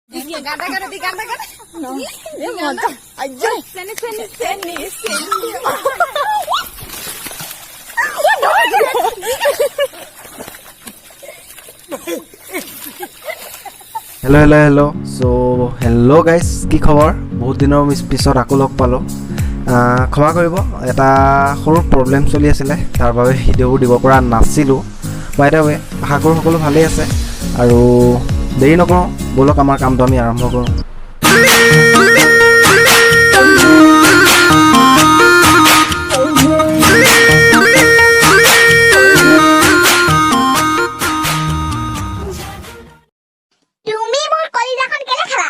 Hello hello hello so hello guys, কি খবৰ? বহুত দিনৰ পিছত আকৌ লগ পালোঁ। ক্ষমা কৰিব, এটা সৰু প্ৰব্লেম চলি আছিলে, তাৰ বাবে ভিডিঅ'বোৰ দিব পৰা নাছিলোঁ। বাই the ৱে, আশা কৰোঁ সকলো ভালেই আছে। আৰু দেৰি নকৰোঁ, ব'লক আমাৰ কামটো আমি আৰম্ভ কৰোঁ। তুমি মোৰ কলিজাখন কেলে খালা?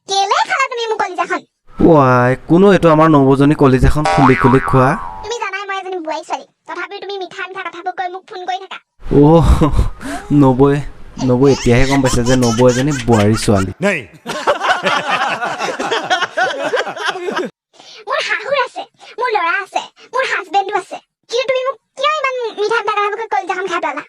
কেলে খালা তুমি মোৰ কলিজাখন? ৱাই, কোনো এইটো আমাৰ নবৌজনী কলিজাখন খুলি খুলি খোৱা। তুমি জানাই মই এজনী বোৱাৰী ছোৱালী, তথাপিও তুমি মিঠা মিঠা কথাবোৰ কৈ মোক ফোন কৰি থাকা। অ' নবৌৱে নবৌ এতিয়াহে গম পাইছে যে নবৌ এজনী বোৱাৰী ছোৱালী। মোৰ শাহুৰ আছে, মোৰ ল'ৰা আছে, মোৰ হাজবেণ্ডো আছে, কিন্তু তুমি মোক কিয় ইমান মিঠা মিঠা কথাবোৰ কৈ কলিজাখন খাই পেলালা?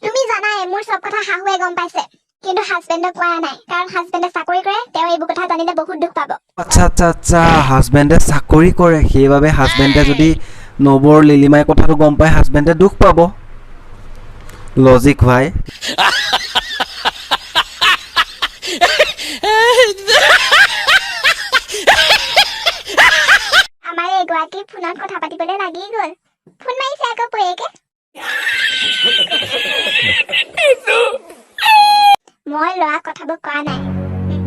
তুমি জানাই মোৰ চব কথা শাহুৱে গম পাইছে, কিন্তু হাজবেণ্ডক কোৱা নাই, কাৰণ হাজবেণ্ডে চাকৰি কৰে, তেওঁ এইবোৰ কথা জানিলে বহুত দুখ পাব। আচ্ছা আচ্ছা আচ্ছা, হাজবেণ্ডে চাকৰি কৰে, সেইবাবে হাজবেণ্ডে যদি নবৌৰ লিলিমাই কথাটো গম পায় হাজবেণ্ডে দুখ পাব। লজিক ভাই। আমাৰ এগৰাকী ফোনত কথা পাতিবলৈ লাগি গ'ল, ফোন মাৰিছে আকৌ পৈয়েকে। মই ল'ৰাক কথাবোৰ কোৱা নাই।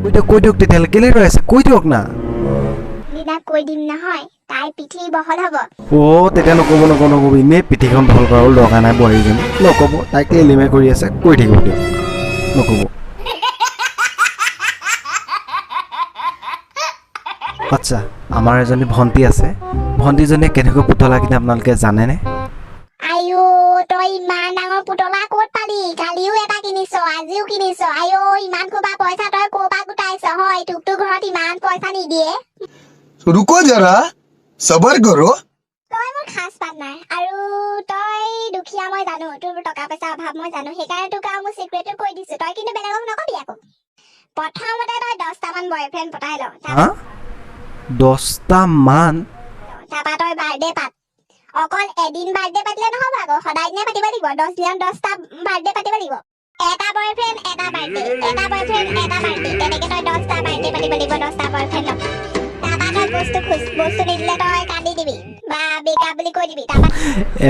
কৈ দিয়ক কৈ দিয়ক তেতিয়াহ'লে, কেলৈ ৰৈ আছে, কৈ দিয়ক না। দিনা কৈ দিম নহয়, তাইৰ পিঠি বহল হ'ব। অ' তেতিয়া নক'ব নক'ব নক'ব, এনেই পিঠিখন বহল কৰাও দৰকাৰ নাই বোৱাৰীজনী, নক'ব, তাইক লিলিমাই কৰি আছে, কৰি থাকিব দিয়ক, নক'ব। আচ্ছা, আমাৰ এজনী ভণ্টি আছে, ভণ্টিজনীয়ে কেনেকৈ পুতলা কিনে আপোনালোকে জানেনে? আইঅ, তই ইমান ডাঙৰ পুতলা ক'ত পালি? কালিও এটা কিনিছ, আজিও কিনিছ। আইঅ, ইমান সোপা পইচা তই ক'ৰ পৰা গোটাইছ? হয়, তোকতো ঘৰত ইমান পইচা নিদিয়ে। रुको जरा, सबर करो। তই মোৰ খাচ পাৰ্টনাৰ, আৰু তই দুখীয়া মই জানো, তোৰ টকা পইচা অভাৱ মই জানো, সেইকাৰণে তোক আৰু মোৰ চিক্ৰেটটো কৈ দিছো, তই কিন্তু বেলেগক নকবি আকৌ। প্ৰথমতে তই 10টামান বয়ফ্ৰেণ্ড পতাই ল, হা, 10টামান? তাৰপা তই বাৰ্থডে পাত। অকল এদিন বাৰ্থডে পাতিলে নহ'ব আকৌ, সদায় দিনে পাতিব লাগিব, 10 দিনত 10টা বাৰ্থডে পাতিব লাগিব। এটা বয়ফ্ৰেণ্ড এটা বাৰ্থডে, এটা বয়ফ্ৰেণ্ড এটা বাৰ্থডে, তেনেকে তই 10টা বাৰ্থডে পাতিব লাগিব, 10টা বয়ফ্ৰেণ্ডক। তাৰপা তই বস্তু খোজ, বস্তু নিদিলে তই কান্দি দিবি বা ব্ৰেকআপ বুলি কৈ দিবি। তাৰপা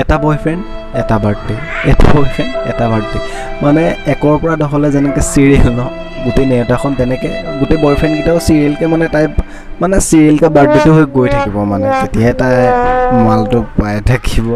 এটা বয়ফ্ৰেণ্ড এটা বাৰ্থডে, এটা বয়ফ্ৰেণ্ড এটা বাৰ্থডে, মানে 1ৰ পৰা 10লৈ যেনেকৈ চিৰিয়েল ন, গোটেই নেওতাখন তেনেকৈ গোটেই বয়ফ্ৰেণ্ডকেইটাও চিৰিয়েলকৈ মানে তাই মানে চিৰিয়েলকৈ বাৰ্থডেটো হৈ গৈ থাকিব, মানে তেতিয়াহে তাই মালটো পাই থাকিব।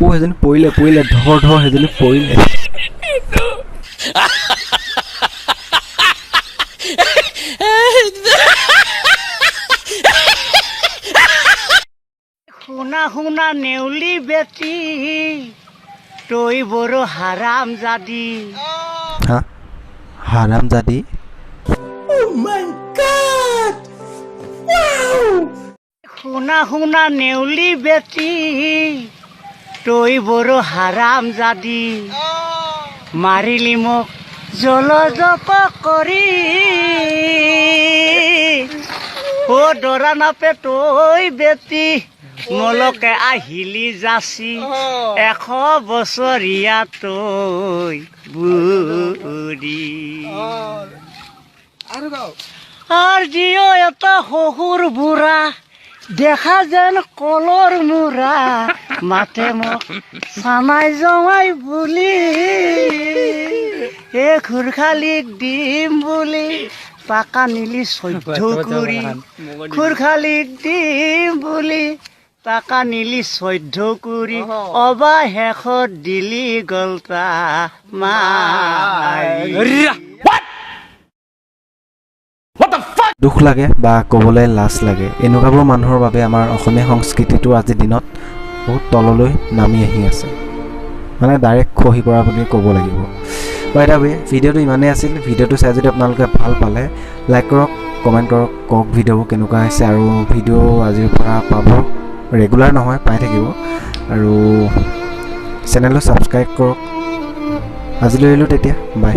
অ' সেইজনী পৰিলে পৰিলে, ধৰ ধৰ সেইজনী পৰিলে। শুনা শুনা নেউলি বেটি, তই বড় হাৰাম জাদি। হা, হাৰাম জাদি? শুনা শুনা নেউলি বেটি, তই বড় হাৰাম জাদি, মাৰিলি মোক জলজপ কৰি। অ দৰা নাপে তই বেটি, মলকে আহিলি যাচি, 100 বছৰীয়া তই বুঢ়ী। আৰু জিঅ এটা শহুৰ বুঢ়া, দেখা যেন কলৰ মূৰা, মাতে মোক চানাই জমাই বুলি, এই খুৰখালিক দিম বুলি, টাকা নিলি 14 কুৰি, খুৰখালিক দিম বুলি, টাকা নিলি 14 কুৰি, অবা শেষত দিলি গলতা মাৰি। দুখ লাগে বা ক'বলৈ লাজ লাগে, এনেকুৱাবোৰ মানুহৰ বাবে আমাৰ অসমীয়া সংস্কৃতিটো আজিৰ দিনত বহুত তললৈ নামি আহি আছে, মানে ডাইৰেক্ট খহি পৰা বুলি ক'ব লাগিব। বাই the ৱে, ভিডিঅ'টো ইমানেই আছিল। ভিডিঅ'টো চাই যদি আপোনালোকে ভাল পালে, লাইক কৰক, কমেণ্ট কৰক, কওক ভিডিঅ'বোৰ কেনেকুৱা হৈছে। আৰু ভিডিঅ' আজিৰ পৰা পাব, ৰেগুলাৰ নহয়, পাই থাকিব। আৰু চেনেলটো ছাবস্ক্ৰাইব কৰক। আজিলৈ আহিলোঁ তেতিয়া, বাই।